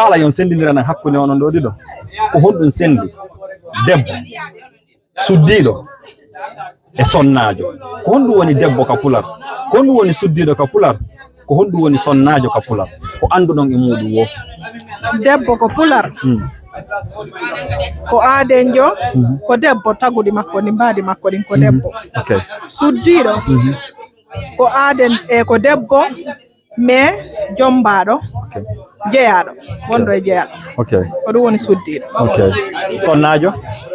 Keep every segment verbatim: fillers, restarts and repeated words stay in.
Haala yon senndindiran hakkunde onon ɗoo ɗiɗo. Ko honɗum senndi debbo suddiiɗo e sonnaajo? Ko honɗum woni debbo ka pular? Ko honɗum woni suddiiɗo ka pular? Ko honɗum woni sonnaajo ka pular? Ko annduɗon e muuɗum woo. Debbo ko pular. Hmm. Ko aadenjo, mhm, ko debbo, tagudi makko ndin, mbaadi makko ndin ko, mhm, debbo. Ok. Suddiiɗo, mhm, ko aaden, e ko debbo, mais jommbaaɗo, ok, jeyaaɗo, wonɗo e jeyal. Ok. Ko ɗum woni suddiiɗo. Ok. Sonnaajo?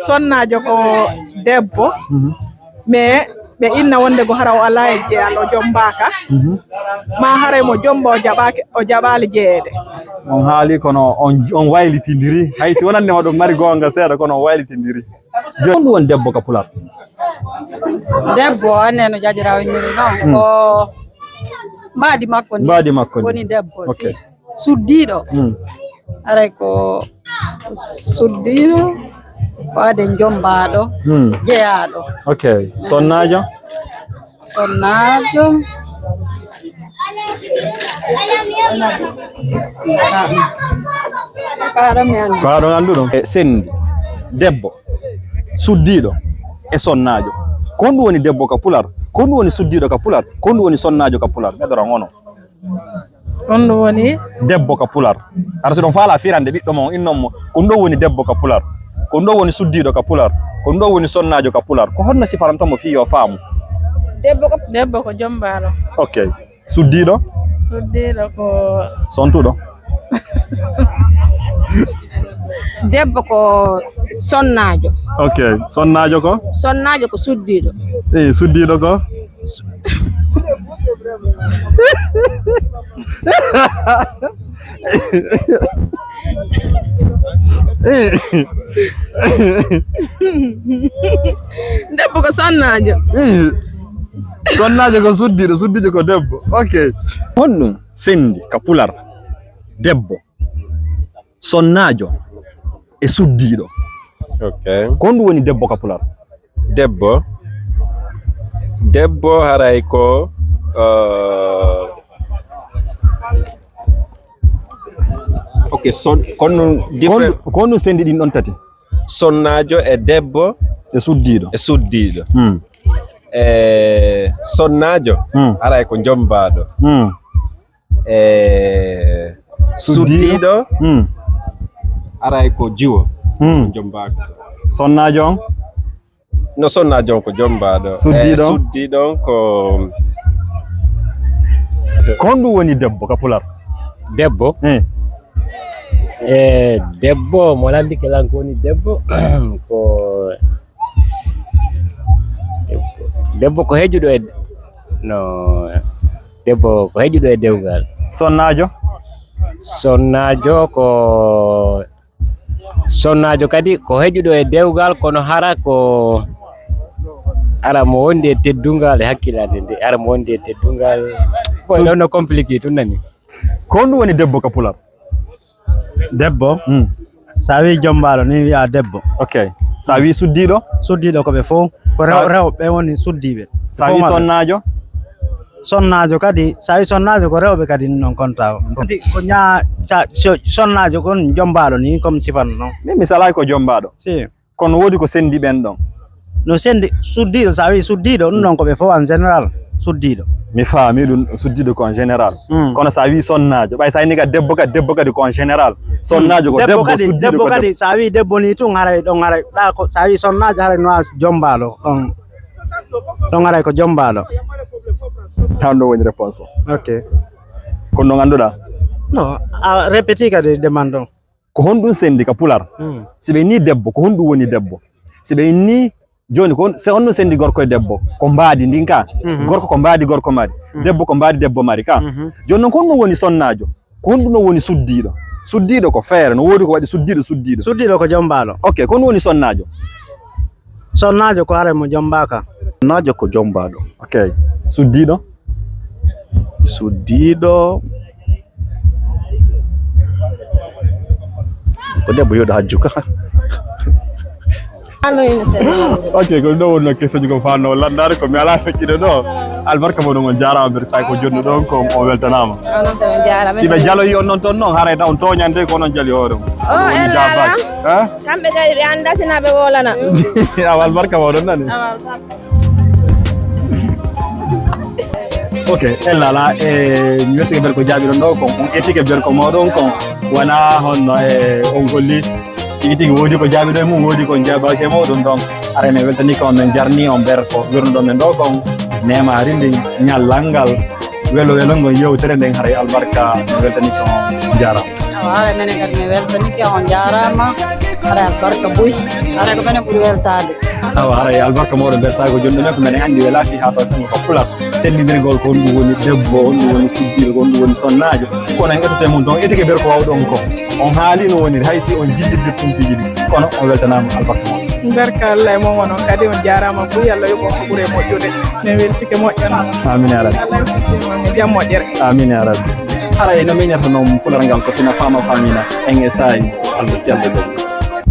Sonnaajo ko debbo, mhm, mais ɓe inna wonde ko hara o alaa e jeyal, o jommbaaka. Mhm. Ma haray mo jommba, o jaɓaaki, o jaɓaali jeyeede. On haali kono on, on waylitindiri. Hay si wonande oɗon mari goonga seeɗa, kono on waylitindiri. Jooni, honɗum woni debbo ka pular? Debbo, anne no jaajiraawo inniri noon, hmm, ko mbaadi makko ndi. Mbaadi makko ndi. Woni debbo, ok, si. Suddiiɗo. Hmm. Haray ko suddiiɗo, ko aaden jommbaaɗo, hmm, jeyaaɗo. Ok. Sonnaajo? Sonnaajo. Ko haɗon mi anndu. Ko haɗon annduɗon. E senndi debbo suddiiɗo e sonnaajo. Ko honɗum woni debbo ka pular? Ko honɗum woni suddiiɗo ka pular? Ko honɗum woni sonnaajo ka pular? Ɓe ɗoran ono. Honɗum woni? Debbo ka pular. Hara si ɗon faala firande ɓiɗɗo mon, innon mo, ko ɗum ɗoo woni debbo ka pular. Ko ɗum ɗoo woni suddiiɗo ka pular. Ko ɗum ɗoo woni sonnaajo ka pular. Ko honno sifaranton mo fii yo faamu? Debbo ko, debbo ko jommbaalo. Ok. Suddiiɗo? Suddiiɗo ko sontuɗo. Debbo ko sonnaajo. Ok. Sonnaajo ko? Sonnaajo ko suddiiɗo. Eyi, suddiiɗo ko? Debbo ko sonnaajo. Ii. Sonnaajo ko suddiiɗo, suddiijo ko debbo. Ok. Honɗum senndi ka pular debbo, sonnaajo e suddiiɗo? Ok. Ko honɗum woni debbo ka pular? Debbo. Debbo haray ko, uh, ok, son, kono different. Ko honɗum, ko honɗum senndi ɗin ɗon tati? Sonnaajo e debbo. E suddiiɗo. E suddiiɗo. Hmm. E sonnaajo, hmm, haray ko jommbaaɗo. Hmm. E suddiiɗo, suddiiɗo, hmm, haray ko jiwo. Hmm. Ko jommbaaka. Sonnaajo on? No sonnaajo on ko jommbaaɗo. Suddiiɗo? Eh, suddiiɗo on ko. Ko honɗum woni debbo ka pular? Debbo? Eh. Eh, debbo, mo landike lan ko woni debbo? Ko debbo, debbo ko heƴuɗo e, no, debbo ko heƴuɗo e dewgal. Sonnaajo? Sonnaajo ko Sonnaajo kadi ko heƴuɗo e dewgal, kono hara ko, hara mo wondi e teddungal e hakkilande nde, hara mo wondi e teddungal. Boy, so ɗon no compliqué tun nani. Ko honɗum woni debbo ka pular? Debbo? Hmm. Sa wi jommbaaɗo ni wi'a debbo. Ok. Sa wi suddiiɗo? Suddiiɗo ko ɓe fow. Ko rew-, sa-, rewɓe woni suddiiɓe. Sa wi sonnaajo? Sonnaajo kadi, sa wi sonnaajo ko rewɓe kadi ni non konta. Kadi ko ñaa-, sa-, so-, sonnaajo kon jommbaaɗo ni comme sifano non. Min mi salay ko jommbaaɗo. Si. Kono woodi ko senndi ɓen ɗon. No senndi suddiiɗo, sa wi suddiiɗo, ɗum non ko ɓe fof en général, suddiiɗo. Mi faami ɗum, suddiiɗo ko en général. Hmm. Kono sa wi sonnaajo, ɓay sa inni ka debbo ka, debbo kadi ko en général. Sonnaajo ko debbo, suddiiɗo ko debbo. Debbo kadi, sa wi debbo ni tun haray ɗon haray, ɗa ko, sa wi sonnaajo haray no a jommbaaɗo ɗon. Ɗon haray ko jommbaaɗo. Tan ɗo woni réponse o. Ok. Ko non annduɗaa? No, a répéti kadi demande on. Ko honɗum senndi ka pular? Hmm. Si ɓe inni debbo, ko honɗum woni debbo? Si ɓe inni, jooni ko hon-, se honɗum senndi gorko e debbo? Ko mbaadi ndin ka. Mhm. Gorko ko mbaadi gorko mari. Mhm. Debbo ko mbaadi debbo mari ka. Mhm. Jooni non ko honɗum woni sonnaajo? Ko honɗum non woni suddiiɗo? Suddiiɗo ko feere, no woodi ko waɗi suddiiɗo, suddiiɗo. Suddiiɗo ko jommbaaɗo. Ok, ko honɗum woni sonnaajo? Sonnaajo ko haray mo jommbaaka. Sonnaajo ko jommbaaɗo. Ok. Suddiiɗo? Suddiiɗo. Ko debbo yoɗo hajju ka. Ok, ko ɗo wonno kesoji ko fanno landaare ko mi alaa feƴƴude ɗo. Albarka mo ɗum on jaaraama, mbeɗa sawi ko jonɗo ɗon ko on weltanaama. Onon ko on jaaraama. Si ɓe jaloyi on noon toon noon, haray taw on tooñante ko onon jali hoore mum. O ella ala. Kamɓe kadi ɓe annda sina ɓe wolana. Awa albarka mo ɗon nani. Awa albarka. Ok, ella ala, e mi wettike ber ko jaabiɗon ɗo kon, on ettike ber ko mawɗon kon, wona honno e on golli. Tigi tigi woodi ko jaabiɗo e mum, woodi ko jaabaaki e mawɗum ɗon. Aray men weltani ko men jarni on ber ko wernuɗo men ɗo kon. Neema hari ndin, ñallal ngal, welo welo ngol yewtere nden haray albarka men weltani ko on jaaraama. Awa haray menen kadi men weltani ko on jaaraama. Haray albarka buy. Haray ko menen ɓuri weltaade. Awa haray albarka mawɗo ber sago jonɗo men ko menen anndi welaaki haa taw sengo ko pular. Sellindirgol ko honɗum woni debbo, honɗum woni suddiiɗo, ko honɗum woni sonnaajo. Kono en etoto e mum toon, etike nder ko waawɗon ko. On haali no woniri, hay si on jillitde tumpiiji ɗi. Kono on weltanaama albarka mon. Barka Allah e mon onon kadi, on jaaraama buy, Allah yoɓ on ko ɓuri e moƴƴude. Min weltike moƴƴon. Amin ya rabbi. Allah yoɓ on e jam moƴƴere. Amin ya rabbi. Haray no miñirta noon fulal ngal ko fina faama faamina. En e saayi, Allah si Allah jaɓi.